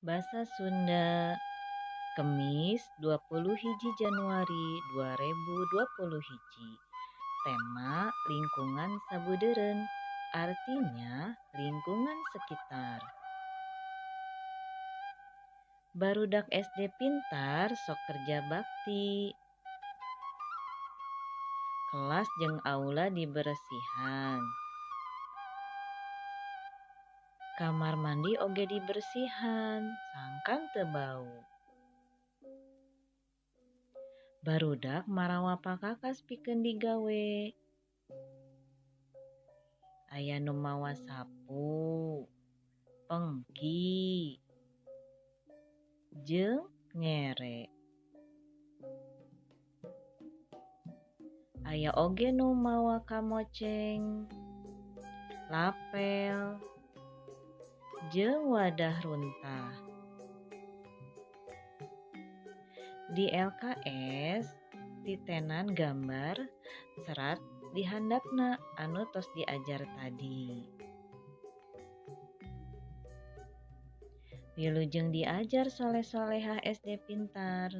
Basa Sunda, Kemis 21 Januari 2021. Tema lingkungan sabudeureun, artinya lingkungan sekitar. Barudak SD Pintar sok kerja bakti. Kelas jeung aula diberesihan. Kamar mandi oge diberesihan sangkan teu bau. Barudak marawa pakakas pikeun digawe. Aya nu mawa sapu, pengki, jeung nyere. Aya oge nu mawa kamoceng, lapel, jeung wadah runtah. Di LKS titenan gambar serat di handapna anu tos diajar tadi. Wilujeng diajar soleh-solehah SD Pintar.